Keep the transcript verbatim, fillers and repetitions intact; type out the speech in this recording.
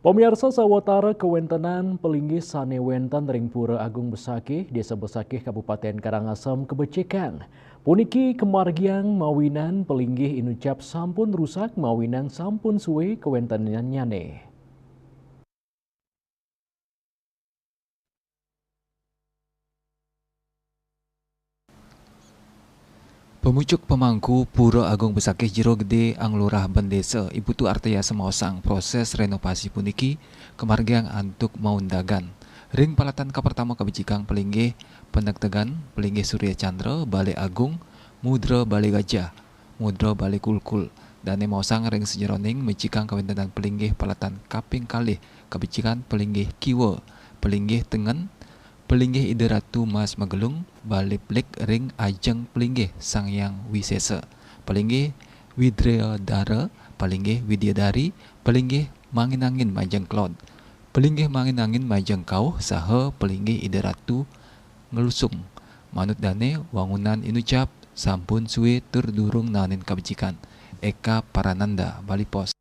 Pamiarsa, sawatara kawéntenan palinggih sané wénten ring Pura Agung Besakih, Désa Besakih, Kabupatén Karangasem, kabecikan. Puniki kamargiang mawinan palinggih inucap sampun rusak mawinan sampun suwé kawéntenannyané. Pemucuk pemangku Pura Agung Besakih Jero Gedé Anglurah Bendésa, I Putu Artayasa maosang proses rénovasi puniki kamargiang antuk maundagan. Ring palatan kapertama kabecikan palinggih Penegtegan, palinggih Surya Candra, Balé Agung, Mudra Balé Gajah, Mudra Balé Kulkul. Dané maosang ring sajeroning mecikan kawéntenan palinggih palatan kaping kalih kabecikan palinggih Kiwa, palinggih Tengen, palinggih Ida Ratu Mas Magelung, Balé Plik ring ajeng palinggih Sang Hyang Wisésa, palinggih Widya Dara, palinggih Widya Dari, palinggih Mangin-angin majeng Klod, palinggih Mangin-angin majeng Kauh, saha palinggih Ida Ratu Ngelusung. Manut dané, wangunan inucap sampun suwé tur durung naenin kabecikan. Eka Parananda, Bali Post.